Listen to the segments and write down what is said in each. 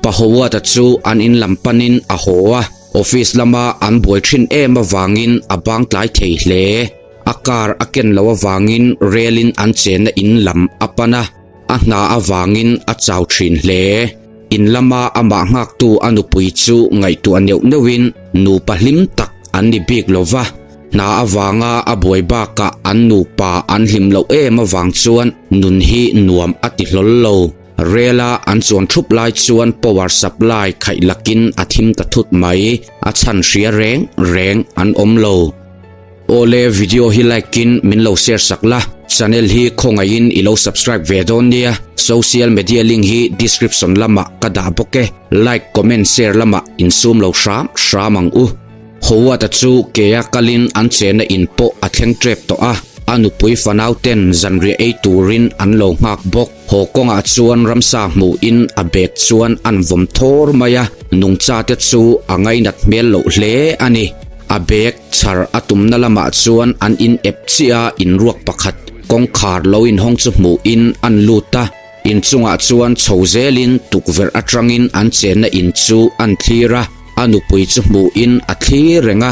Pa Howard-a chu an in lam panin a haw a, office lama an buai thin em avangin a bang tlai thei hle. A car a ken loh avangin rel in an chenna in lam a pan a, a hna avangin a chau thin hle. In lama amah nghaktu a nupui chu ngaihtuah neuh neuhin nupa hlim tak an ni bik lo va, hna avanga a buai bakah an nupa an hlim loh em avang chuan nun hi nuam a ti hlawl lo. Rel-a an chuan thup lai chuan power supply khaih lakin a thim ta thut mai, a chhan hria reng reng an awm lo. Awle video hi like in min lo share sak la, channel hi khawngaihin i lo subscribe ve dawn nia, social media link hi description lamah ka dah bawk e, like comment share lamah insum lo hram hram ang u. Howard-a chu kea kalin an chena in pawh a thleng tep tawh a, a nupui fanau ten zanriah ei turin an lo nghak bawk. Haw kawngah chuan ramsa hmuhin a bag chuan an vawm thawr mai a, nungcha te chu a ngainat hmel loh hle a ni. A bag chhar a tumna lamah chuan an in ep chiah a, inruak pakhat kawngkhar lo inhawng chu hmuhin an lut a, inchungah chuan chho zelin tukverh atangin an chenna in chu an thlir a. A nupui chu hmuhin a thlir reng a,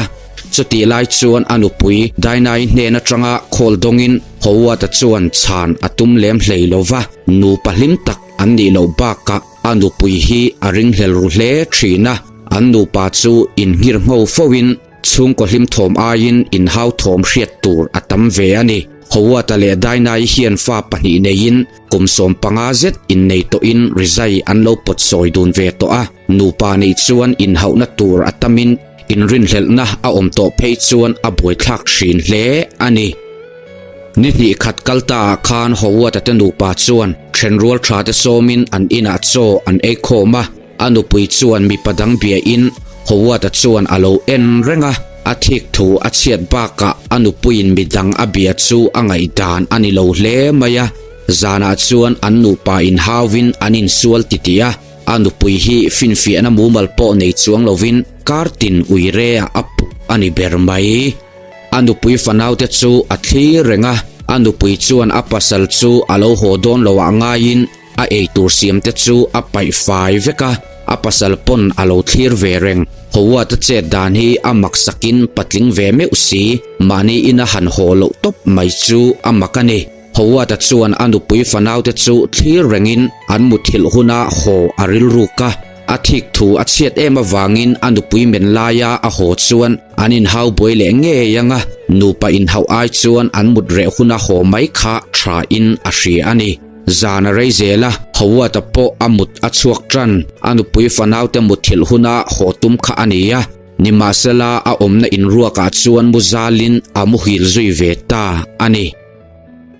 chutih lai chuan a nupui Dainai hnen atanga khawl dawngin Howard-a chuan chhan a tum lem hlei lo va, nupa hlim tak an nih loh bakah a nupui hi a ringhlel ru hle thin a, an nupa chu inhngir ngho foin chhungkaw hlim thawm aiin inhau thawm hriat tur a tam ve a ni. Howard-a leh Dainai hian fa pahnih neiin Kum 15 zet innei tawhin rizai an lo pawt sawi dun ve tawh a, nupa nih chuan inhauhna tur a tamin inrinhlelhna a awm tawh phei chuan a buaithlak thin hle a ni. Ni hnih khat kal ta ah khan Howard-a te nupa chuan thenrual tha te sawmin an inah chaw an ei khawm a, A nupui chuan mipa dang biain Howard-a chuan a lo en reng a, a thik thu a chhiat bakah a nupuiin midang a bia chu a ngaihdan a ni lo hle mai a. Zanah chuan an nupa inhauvin an insual titih a, a nupui hi finfiahna mumal pawh nei chuang lovin kartin uire-ah a puh a ni ber mai. A nupui fanaute chu a thlir reng a, a nupui chuan a pasal chu a lo haw dawn loah ngaiin A eitur siam te chu a paih fai vek a, a pasal pawn a lo thlir ve reng. Howard a chet dan hi a mak sakin patling ve meuh si, mahni ina han haw loh tawp mai chu a mak a ni. Howard a chuan a nupui fanau te chu thlir rengin an muthilh huna haw a rilruk a, a thik thu a chhiat em avangin a nupui men laia a haw chuan an inhau buai leh ngei ang a, nupa inhauh ai chuan an mut reh huna haw mai kha tha in a hria a ni. Zan a rei zel a, Howard-a pawh a mut a chhuak tan. A nupui fanaute mutthilh huna haw tum kha a ni a, nimahsela a awmna inruakah chuan mu zalin a muhil zui ve ta a ni.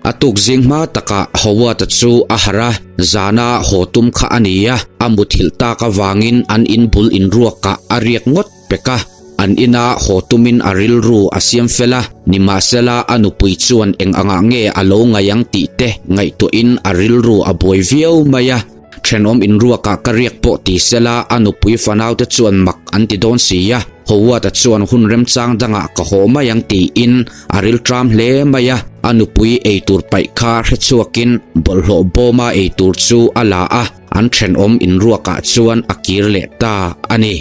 A tuk zing hma takah Howard-a chu a harh a, zana haw tum kha a ni a, a muthilh tak avangin an inbul inruakah a riak ngawt pek a. An ina haw tumin a rilru a siam fel a, nimahsela a nupui chuan eng angah nge a lo ngaih ang tih te ngaihtuahin a rilru a buai viau mai a. Thenawm inruakah ka riak pawh ti sela a nupui fanaute chuan mak an ti dawn si a, Howard-a chuan hun remchang dangah ka haw mai ang tiin a rilṭam hle mai a. A nupui eitur paih kha hrechhuakin bawlhhlawh bawma eitur chu a la a, an thenawm inruakah chuan a kir leh ta a ni.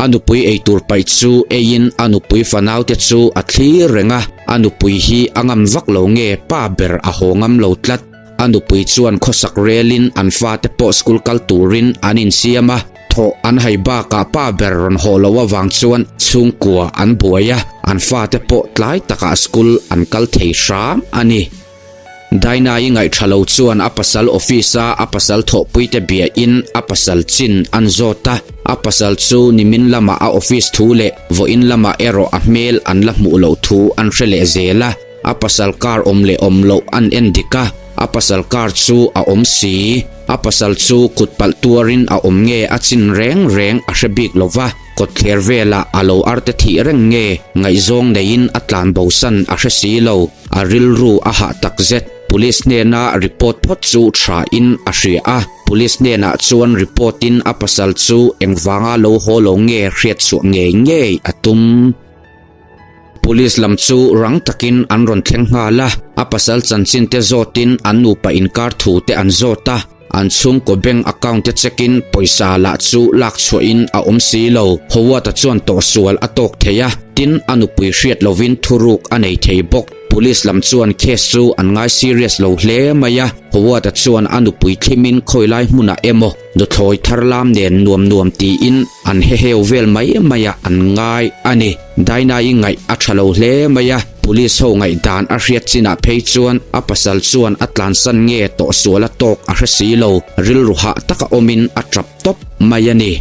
A nupui eitur paih chu eiin a nupui fanaute chu a thlir reng a, a nupui hi a ngam vak lo nge pa ber a haw ngam lo tlat. A nupui chuan khawsak relin an fate pawh school kal turin an insiam a, thawh an hai bakah pa ber rawn haw loh avang chuan chhungkua an buai a, an fate pawh tlai takah school an kal thei hram a ni. Dinah-i ngaihṭha lo chuan a pasal office-a a pasal thawhpuite biain a pasal chin an zawt a, a pasal chu nimin lamah a office thu leh vawiin lamah erawh a hmel an la hmuh loh thu an hre leh zel a, a pasal car awm leh awm loh an en dik a, a pasal car chu a awm si. A pasal chu kut palh tuarin a awm nge a chin reng reng a hre bik lo va, kawtthler velah a lo arte thih reng nge ngaihzawng neiin a tlan bosan a hre si lo. A rilru a hah tak zet. Police hnena report phawt chu tha in a hria a, Police hnenah chuan report in a pasal chu engvanga lo haw lo nge hriat chhuah ngei ngei a tum. Police lam chu rang takin an rawn thleng nghal a, a pasal chanchin te zawtin an nupa inkar thu te an zawt a. An chhungkaw bank account te check in pawisa lah chu lak chhuah in a awm si lo. Howard-a chuan tawhsual a tawk thei a, tin a nupui hriat lovin thuruk a nei thei bawk. Police lam chuan case chu an ngai serious lo hle mai a, Howard-a chuan a nupui thlimin khawilai hmunah emaw nuthlawi thar lam nen nuam nuam tiin an heheu vel mai maiah an ngai a ni. Dinah-i ngaih a tha lo hle mai a, Police ho ngaihdan a hriat chinah phei chuan a pasal chuan a tlansan nge tawhsual a tawk a hre si lo, rilru hah taka awmin a tap tawp mai a ni.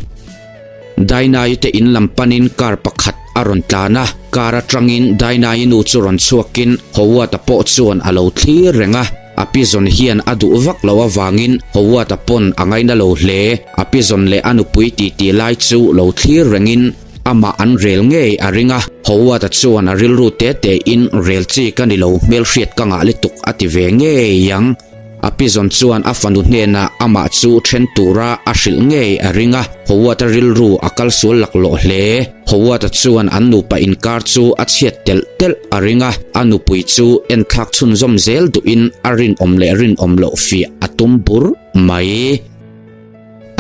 Dinah-i te in lam panin car pakhat a rawn tlan a, car atangin Dinah-i nu chu rawn chhuakin Howard-a pawh chuan a lo thlir reng a, a pizawn hian a duh vak loh avangin Howard-a pawn a ngaina lo hle, a pizawn leh a nupui titi lai chu lo thlir rengin Amah an rel ngei a ring a, Howard-a chuan a rilru te tein rel chi ka ni lo hmelhriat ka ngah lutuk a ti ve ngei ang. A pizawn chuan a fanu hnenah amah chu then tura a hrilh ngei a ring a, Howard-a rilru a kal sual laklawh hle. Howard-a chuan an nupa inkar chu a chhiat telh telh a ring a, a nupui chu enthlak chhunzawm zel duhin a rinawm leh rinawm loh fiah a tum bur mai.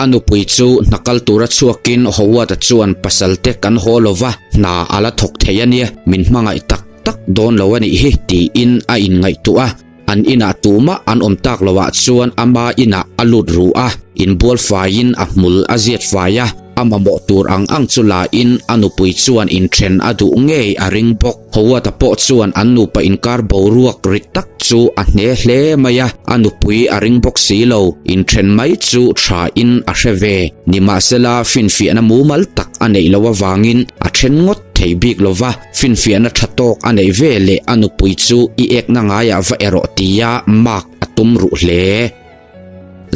A nupui chu hna kal tura chhuakin Howard-a chuan pasal te kan haw lo va, hna a la thawk thei a nia, min hmangaih tak tak dawn lo a nih hi tiin a inngaihtuah a. An inah tumah an awm tak loah chuan ama inah a lut ru a, inbual faiin a hmul a ziat fai a, a mamawh tur ang ang chu lain a nupui chuan inthen a duh ngei a ring bawk. Howard-a pawh chuan an nupa inkar boruak rit tak chu a hne hle mai a, a nupui a ring bawk si lo, inthen mai chu tha in a hre ve. Nimahsela finfiahna mumal tak a neih loh avangin a then ngawt thei bik lo va, finfiahna tha tawk a neih ve leh a nupui chu i ekna ngaiah va erawh tia mark a tum ruh hle.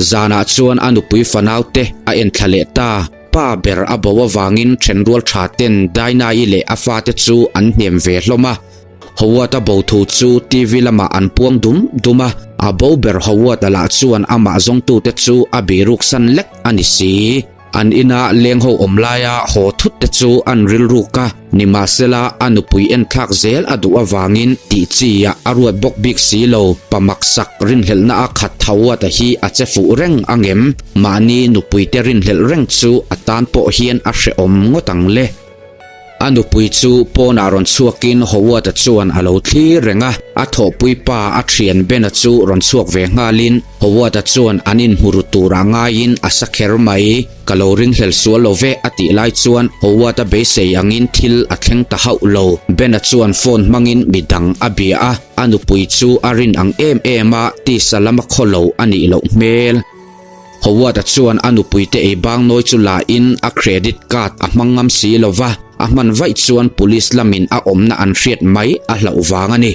Zanah chuan a nupui fanaute a enthla leh ta. Pa ber a bo avangin thenrual tha ten Dinah-i leh a fate chu an hnem ve hlawm a. Howard-a bo thu chu TV lamah an puang dum dum a, a bo ber Howard-a lah chuan amah zawngtute chu a biruk san lek a ni si. An ina leng ho awm laia haw thut te chu an rilruk a, nimahsela a nupui enthlak zel a duh avangin tih chi ah a ruat bawk bik si lo, pa maksak rinhlelhna a khat Howard-a hi a che fuh reng angem? Mahni nupui te rinhlelh reng chu a tan pawh hian a hrehawm ngawt ang le. A nupui chu pawnah rawn chhuakin Howard-a chuan a lo thlir reng a, a thawhpui pa a thian Ben-a chu rawn chhuak ve nghalin Howard-a chuan an inhmu ru turah ngaiin a sa kher mai. Ka lo ringhlel sual lo ve a tih lai chuan Howard-a beisei angin thil a thleng ta hauh lo. Ben-a chuan phone hmangin midang a bia a, a nupui chu a rin ang em em a, tisa lama khaw lo a nih loh hmel. Howard-a chuan a nupuite ei bang nawi chu la in a credit card a hmang ngam si lo va, a hman vaih chuan police lamin a awmna an hriat mai a hlauh vang a ni.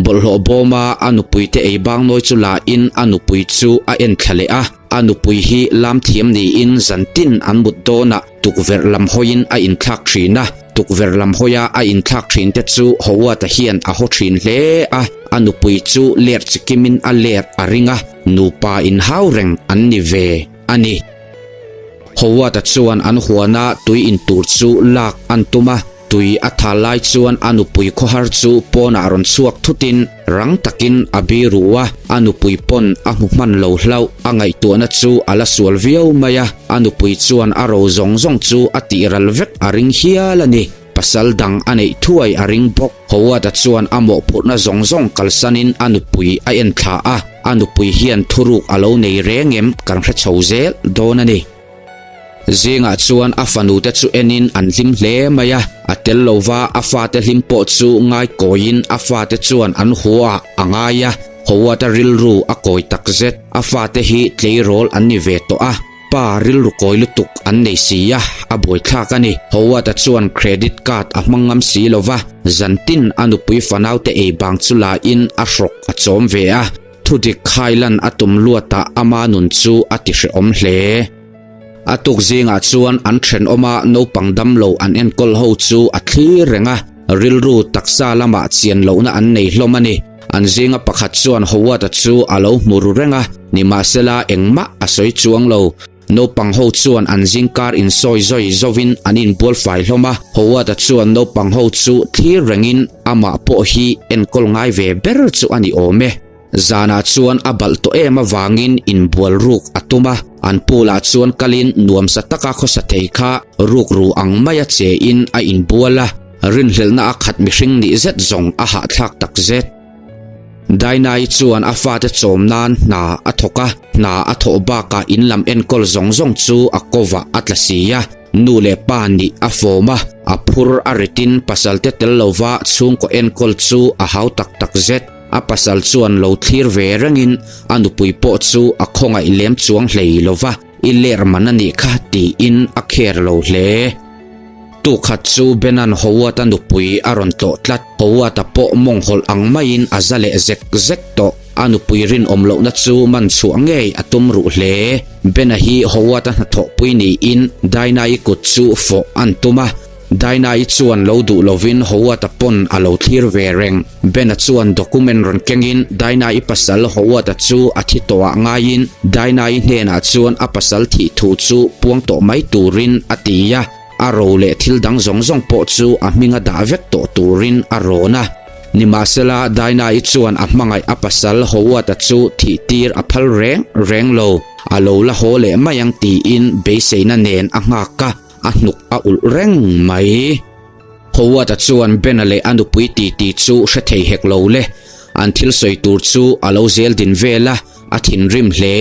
Bawlhhlawh bawma a nupuite ei bang nawi chu la in a nupui chu a en thla leh a, a nupui hi lam thiam niin zantin an mut dawnah tukverh lam hawiin a inthlak thin a, tukverh lam hawia a inthlak thin te chu Howard-a hian a haw thin hle a, a nupui chu ler chikimin a ler a ring a. Nupa inhau reng an ni ve a ni. Howard-a chuan an huana tui in tur chu lak an tum a, tui a tha lai chuan a nupui khawhar chu pawnah rawn chhuak thutin rang takin a biru a, a nupui pawn a hmu hman lo hlauh. A ngaihtuahna chu a la sual viau mai a, a nupui chuan a ro zawng zawng chu a tihral vek a ring hial a ni. Pasal dang a neih thuai a ring bawk. Howard-a chuan a mawhphurhna zawng zawng kalsanin a nupui a en thla a, a nupui hian thuruk a lo nei reng em kan hre chho zel dawn a ni. Zingah chuan a fanute chu enin an hlim hle mai a, a tel lova a fate hlim pawh chu ngaikawiin a fate chuan an hua a ngai a, Howard-a rilru a kawi takzet, a fate hi tleirawl an ni ve tawh a. Pa rilru kawi lutuk an nei si a, a buaithlak a ni. Howard-a chuan credit card a hmang ngam si lo va, zantin a nupui fanaute ei bang chu la in a hrawk a chawm ve a, thudik khailan a tum luatah ama nun chu a ti hrehawm hle. A tuk zingah chuan an thenawma naupang damlo an enkawl ho chu a thlir reng a, rilru taksa lamah chian lohna an nei hlawm a ni. An zinga pakhat chuan Howard-a chu a lo hmu ru reng a, nimahsela engmah a sawi chuang lo. Naupang ho chuan an zingkar insawi zawi zauvin an inbual fai hlawm a, Howard-a chuan naupang ho chu thlir rengin amah pawh hi enkawl ngai ve ber chu a ni awm e. Zanah chuan a balh tawh em avangin inbual ruk a tum a, an pool-ah chuan kalin nuamsa taka khawsa thei kha rukru ang maia chein a inbual a, rinhlelhna a khat mihring nih zet zawng a hahthlak tak zet. Dainai chuan a fate chawm nan hna a thawk a, hna a thawh bakah in lam enkawl zawng zawng chu a kovah a tla si a, nu leh pa nih a fawm a, a phur a ritin pasalte tel lova chhungkaw enkawl chu a hau tak tak zet. A pasal chuan lo thlir ve rengin a nupui pawh chu a khawngaih lem chuang hlei lova, I ler man a nih kha tiin a care lo hle. Tukhat chu Benan Howard-a nupui a rawn tlawh tlat. Howard-a pawh mawng hawlh ang maiin a za leh zek zek tawh. A nupui rinawm lohna chu man chhuah ngei a tum ruh hle. Bena hi Howard-a hnathawhpui niin Dinah-i kut chu fawh an tum a. Dinah-i chuan lo duh lovin Howard-a pawn a lo thlir ve reng. Bena chuan document rawn kengin Dinah-i pasal Howard-a chu a thi tawhah ngaiin Dinah-i hnenah chuan a pasal thih thu chu puang tawh mai turin a ti a. A ro leh thil dang zawng zawng pawh chu a hminga dah vek tawh turin a rawn a. Nimahsela, Dinah-i chuan a hmangaih a pasal Howard-a chu thih tir a phal reng reng lo. A lo la haw leh mai ang tiin beiseina nen a nghak a, a hnuk a ulh reng mai. Howard-a chuan Ben-a leh a nupui titi chu hre thei hek lo le. An thil sawi tur chu a lo zel din vel a, a thinrim hle.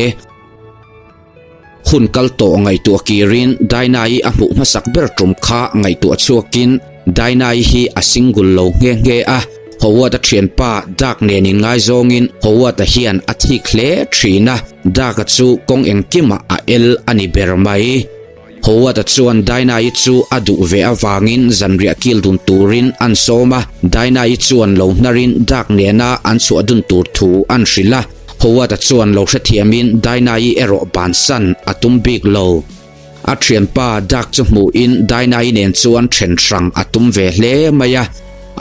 Hun kal tawh ngaihtuah kirin Dinah-i a hmuh hmasak ber tum kha ngaihtuah chhuakin Dinah-i hi a single lo nghe nghe a, Howard-a thianpa Doug nen inngaizawngin Howard-a hian a thik hle thin a, Doug-a chu kawng engkimah a el a ni ber mai. Howard-a chuan Dinah-i chu a duh ve avangin zanriah kil dun turin an sawm a, Dinah-i chuan lo hnarin Doug nena an chhuah dun tur thu an hrilh a. Howard-a chuan lo hrethiamin Dinah-i erawh bansan a tum bik lo. A thianpa Doug chu hmuhin Dinah-i nen chuan then hrang a tum ve hle mai a.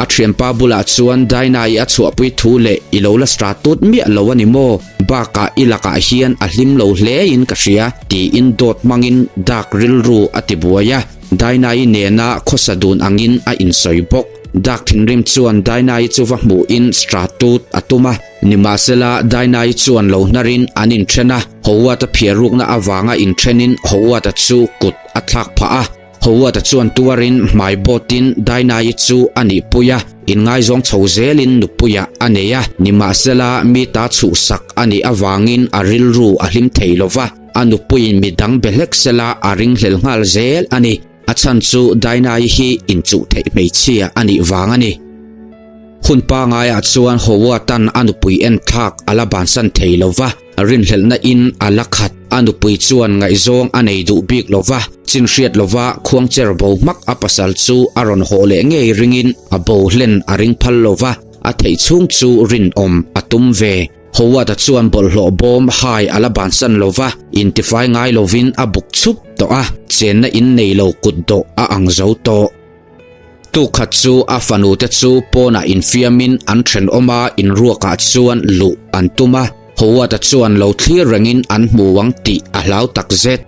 A thianpa bulah chuan Dinah-i a chhuahpui thu leh i lo la stra tut miah lo a ni maw? Bakah i lakah hian a hlim lo hlein ka hria tiin dawt hmangin Doug rilru a ti buai a. Dinah-i nena khawsa dun angin a insawi bawk. Doug thinrim chuan Dinah-i chu va hmuhin stra tut a tum a. Nimahsela, Dinah-i chuan lo hnarin an inthen a, Howard-a phiarrukna avanga inthenin Howard-a chu kut a thlak phah a. Howard-a chuan tuarin hmai bawtin Dinah-i chu a nihpui a, inngaizawng chho zelin nupuiah a nei a. Nimahsela, mi ta chhuhsak a nih avangin a rilru a hlim thei lo va, a nupuiin mi dang be hlek sela a ringhlel nghal zel a ni. A chhan chu Dinah-i hi inchuh theih hmeichhia a nih vang a ni. Hun pangaiah chuan Howard-a'n a nupui enthlak a la bansan thei lo va, rinhlelhna in a la khat. A nupui chuan ngaihzawng a nei duh bik lo va, chin hriat lova khuangcher bo hmak a pasal chu a rawn haw leh ngei ringin a bo hlen a ring phal lo va, a theih chhung chu rinawm a tum ve. Howard-a chuan bawlhhlawh bawm hai a la bansan lo va, intifai ngai lovin a buk chhup tawh a, chenna in nei lo kutdawh a ang zo tawh. Tukhat chu a fanu te chu pawnah infiamin an thenawm a, inruakah chuan luh an tum a, Howard-a chuan lo thlir rengin an hmu ang tih a hlau takzet.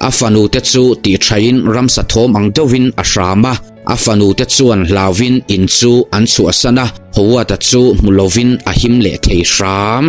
A fanu te chu tihṭhain ramsa thawm ang deuhin a hram a, a fanu te chuan hlauvin in chu an chhuahsan a, Howard-a chu hmu lovin a him leh thei hram.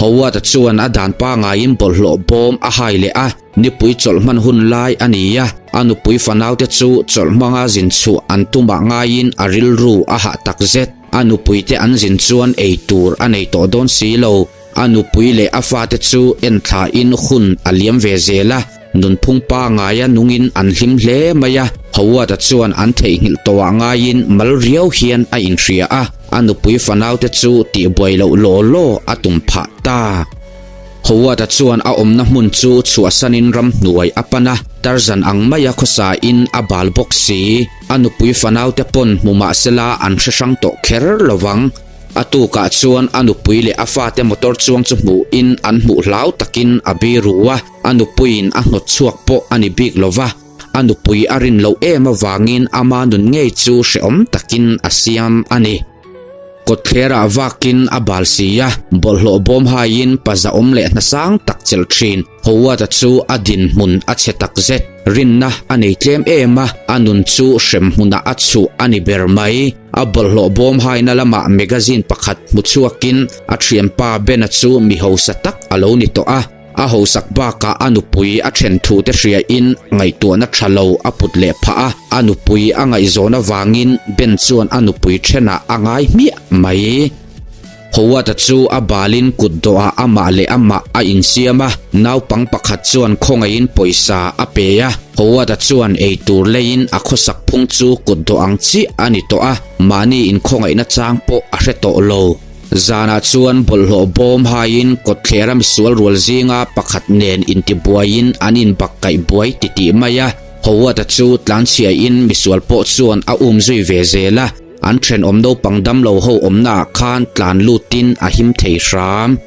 Howard-a chuan a dan pangaiin bawlhhlawh bawm a hai leh a, nipui chawlh hman hun lai a ni a, a nupui fanaute chu chawlh hmanga zin chhuah an tumah ngaiin a rilru a hah takzet. A nupuite an zin chuan ei tur a nei tawh dawn si lo. A nupui leh a fate chu enthlain hun a liam ve zel a, nunphung pangaia nungin an hlim hle mai a. Howard-a chuan an theihnghilh tawhah ngaiin mal riau hian a inhria a, a nupui fanaute chu tihbuai loh law law a tum phah ta. Howard-a chuan a awmna hmun chu chhuahsanin ramhnuai a pan a, Tarzan ang maia khawsain a bal bawk si. A nupui fanaute pawn hmu mahsela an hre hrang tawh kher lovang. A tukah chuan a nupui leh a fate motor chuang chu hmuhin an hmuh hlau takin a biru a, a nupuiin a hnawt chhuak pawh a ni bik lo va, a nupui a rin loh em avangin ama nun ngei chu hrehawm takin a siam a ni. Kawtthlerah vakin a bal si a, bawlhhlawh bawm haiin paza awm leh hna sang tak chelh thin. Howard-a chu a dinhmun a chhe tak zet. Rinna a nei tlem em a, a nun chu hrem hmunah a chhuh a ni ber mai. A bawlhhlawh bawm haina lamah magazine pakhat hmu chhuakin a thianpa Ben-a chu mi hausa tak a lo ni tawh a. A hausak bakah a nupui a then thu te hriain ngaihtuahna tha lo a put leh phah a, a nupui a ngaihzawn avangin Ben chuan a nupui thenah a ngai hmiah mai. Howard-a chu a balin kut dawhah amah leh amah a insiam a, naupang pakhat chuan khawngaihin pawisa a pe a. Howard-a chuan eitur leiin a khawsak phung chu kut dawh ang chiah a ni tawh a, mahni inkhawngaihna chang pawh a hre tawh lo. Zanah chuan bawlhhlawh bawm haiin kawtthlera misual rual zinga pakhat nen intibuaiin an inbakkaih buai titih mai a, Howard-a chu tlanchhiain misual pawh chuan a um zui ve zel a, an thenawm naupang damlo ho awmnaah khan tlan lutin a him thei hram.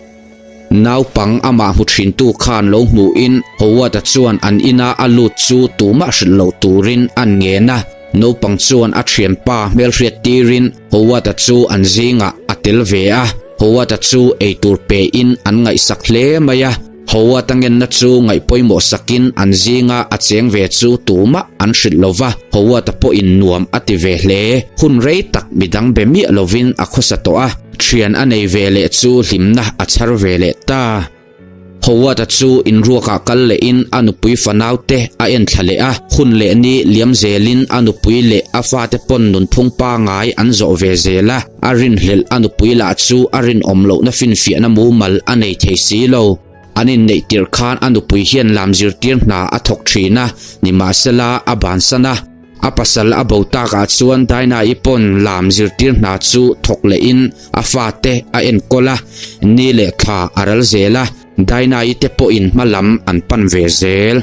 Naupang amah hmu thintu khan lo hmuhin Howard-a chuan an ina a lut chu tumah hrilh loh turin an ngen a, Naupang chuan a thianpa hmelhriat tirin Howard-a chu an zingah a tel ve a, Howard-a chu eitur pein an ngaihsak hle mai a. Howard-a ngenna chu ngaih pawimawh sakin an zinga a cheng ve chu tumah an hrilh lo va, Howard-a pawhin nuam a ti ve hle. Hun rei tak midang be miah lovin a khawsa tawh a, thian a nei ve leh chu hlimna a chhar ve leh ta. Howard-a chu inruakah kal lehin a nupui fanaute a en thla leh a, hun leh ni liam zelin a nupui leh a fate pawn nunphung pangai an zawh ve zel a, a rinhlelh a nupui lah chu a rinawm lohna finfiahna mumal a nei thei si lo. An inneih tirh khan a nupui hian lam zirtir hna a thawk thin a, nimahsela a bansan a. A pasal a bo takah chuan Dinah-i pawn lam zirtir hna chu thawk lehin a fate a enkawl a, ni leh thla a ral zel a, Dinah-i te pawhin hma lam an pan ve zel.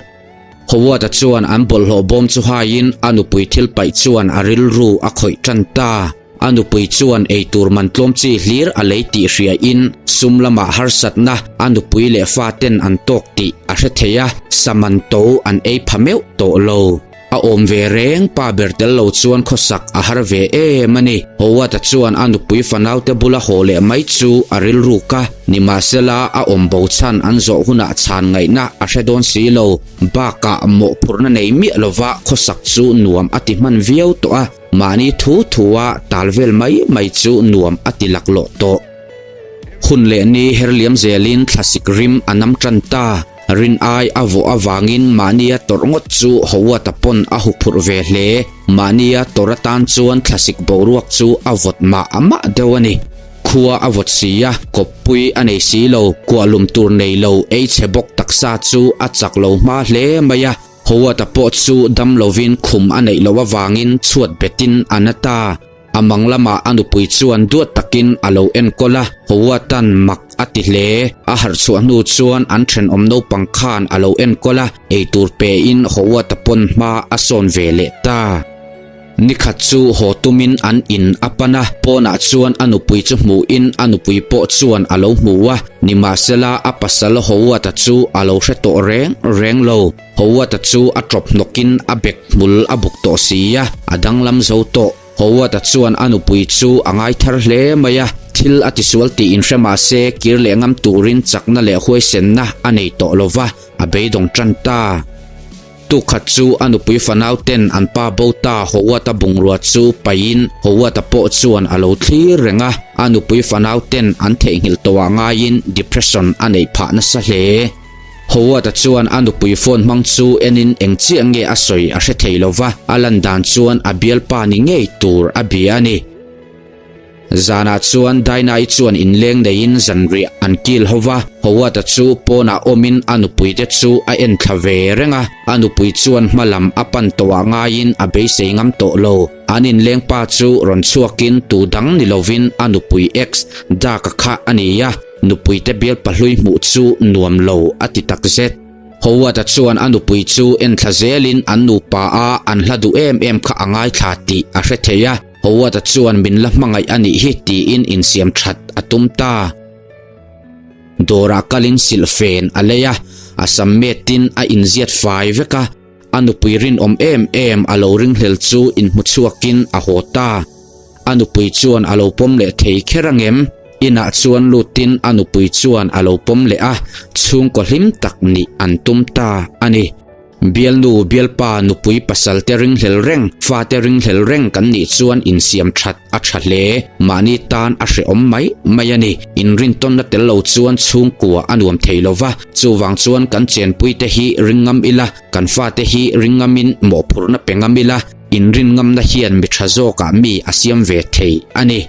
Howard-a chuan an bawlhhlawh bawm chu haiin a nupui thil paih chuan a rilru a khawih tan ta. A nupui chuan eitur man tlawm chi hlir a lei tih hriain sum lamah harsatna a nupui leh faten an tawk tih a hre thei a, saman to an ei pha meuh tawh lo. A awm ve reng, pa ber tel lo chuan khawsak a har ve em a ni. Howard-a chuan a nupui fanaute bula haw leh mai chu a rilruk a, nimahsela a awm bo chhan an zawh hunah chhan ngaihna a hre dawn si lo. Bakah mawhphurhna nei miah lova khawsak chu nuam a ti hman viau tawh a, mahni thu thua tal vel mai mai chu nuam a ti laklawh tawh. Hun leh ni herliam zelin thlasik rim a nam tan ta. Rin ai a vawh avangin mahnia tawrh ngawt chu Howard-a pawn a huphurh ve hle. Mahnia tawrh atan chuan thlasik boruak chu a vawt mah mah deuh a ni. Khua a vawt si a, kawppui a nei si lo, kuahlum tur nei lo ei chhe bawk taksa chu a chak lo hma hle mai a. Howard-a pawh chu dam lovin khum a neih loh avangin chhuat betin a na ta. A mang lamah a nupui chuan duat takin a lo enkawl a, Howard-a'n mak a ti hle. A harh chhuah hnu chuan an thenawm naupang khan a lo enkawl a, eitur pein Howard-a pawn hma a sawn ve leh ta. Nikhat chu haw tumin an in a pan a, pawnah chuan a nupui chu hmuhin a nupui pawh chuan a lo hmu a, nimahsela a pasal Howard-a chu a lo hre tawh reng reng lo. Howard-a chu a tawp hnawkin a bek hmul a buk tawh si a, a danglam zo tawh. Howard-a chuan a nupui chu a ngai thar hle mai a, thil a tisual tih inhre mah se kir leh ngam turin chakna leh huaisenna a nei tawh lo va, a beidawng tan ta. Tukhat chu a nupui fanau ten an pa bo ta Howard-a bungrua chu paihin Howard-a pawh chuan a lo thlir reng a, a nupui fanau ten an theihnghilh tawhah ngaiin depression a neih phah nasa hle. Howard-a chuan a nupui phone hmang chu enin eng chiah nge a sawi a hre thei lo va, a lan dan chuan a bialpa ni ngei tur a bia a ni. Zanah chuan Dinah-i chuan inleng neiin zanriah an kil ho va, Howard-a chu pawnah awmin a nupuite chu a en thla ve reng a, a nupui chuan hma lam a pan tawhah ngaiin a beisei ngam tawh lo. An inleng pa chu rawn chhuakin tu dang ni lovin a nupui ex Doug-a kha a ni a. Nupui te bial pahlui hmuh chu nuam lo a ti tak zet. Howard-a chuan a nupui chu enthla zelin an nupa a an hla duh em em kha a ngaithla tih a hre thei a, Howard-a chuan min la hmangaih a nih hi tiin insiam that a tum ta. Dawrah kalin silhfen a lei a, a sam metin a inziat fai vek a, a nupui rinawm em em a lo ringhlel chu inhmu chhuakin a haw ta. A nupui chuan a lo pawm leh thei kher angem? Inah chuan lutin a nupui chuan a lo pawm leh a, chhungkaw hlim tak nih an tum ta a ni. Bialnu, bialpa, nupui pasal te ringhlel reng, fate ringhlel reng kan nih chuan insiam that a tha hle. Mahni tan a hrehawm mai mai a ni. Inrintawnna tel lo chuan chhungkua a nuam thei lo va, chuvang chuan kan chenpuite hi ring ngam ila, kan fate hi ring ngamin mawhphurhna pe ngam ila, inrin ngamna hian mi tha zawkah mi a siam ve thei a ni.